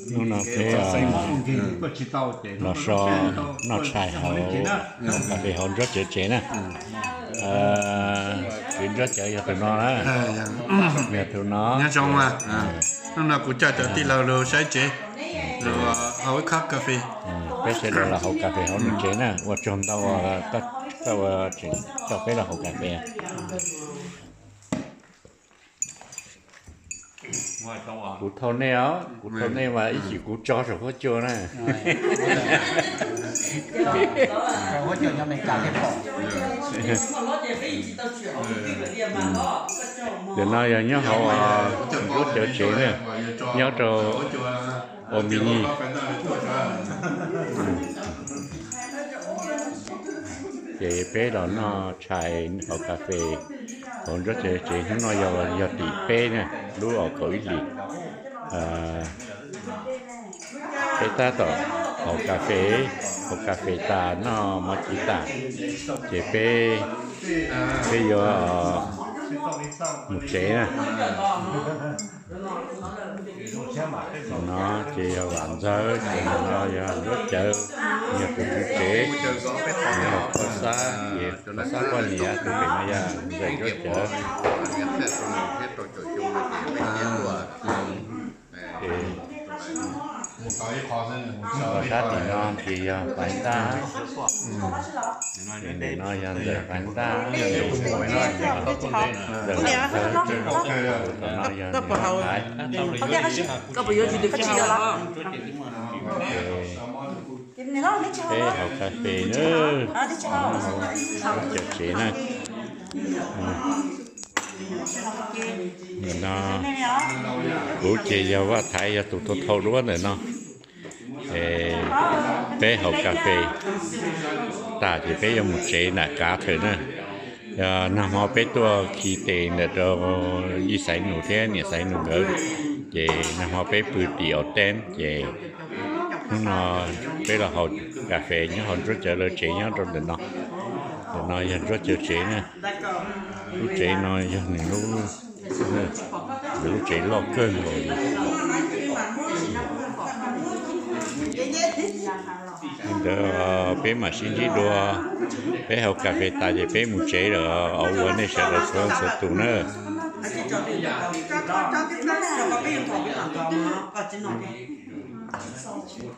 Hnub no peb los so noj tshais hauv, hauv kas fes hauv nruab cawv tsev na. Tus nruab cawv yog tus no na. Yog tus no. Hnub no kuv coj cov tij laug los saib tsev, los haus ib khab kas fes. Peb sawv daws los haus kas fes hauv nws tsev na. Ua tsaug ntau, koj ua tseem coj peb los haus kas fes. Kuv thau nej os, kuv thau nej mas ib chim kuv tso saum huab cua na. Ntawm no yog nyob hauv nruab cawv tsev na, nyob rau ua mi nyij. Ces peb los noj tshais haus kas fes hauv nruab cawv tsev. Hnub no yog, yog tim peb na, lub kaum ib hlis. Peb tab tom haus kas fes, haus kas fes tas noj mov civ tas, ces peb, peb yuav mus tsev na. No ces yog Vam Ntxawg, ces no yog nruab cawv, yog tus tswv tsev, yog Pov Xab, ces Pov Xab poj niam, tus pem no yog Ntxawm nruab cawv. Ces sab tim no ces yog Paiv Ntaj, no yog Ntxawm Paiv Ntaj, Ntxawm Ntxawg, tom no yog Ntxawm Paiv. Peb haus kas fes na, cawv tsev na. Nim no kuv ces yog Vaj Thaiv, yog tus thau thau duab ntawm no. Peb haus kas fes tas ces peb yuav mus tsev nram kav thawm na. Yog nag hmo peb tuaj khi tes ntawm rau Yij Xaiv Nus thiab Niam Xaiv Nus nkawd, ces nag hmo peb pw tim Aub Teeb, ces hnub no peb los haus kas fes nyob hauv nruab cawv lawv tsev nyob rau ntawm no. Ntawm no yog nruab cawv tsev na. Lub tsev no yog nws lub, nws lub tsev loj kawg nkaus li. Li ntawd peb mam sib ntsib dua. Peb haus kas fes tas ces peb mus tsev lawm, ua nej sawv daws txhua leej txhua tus na.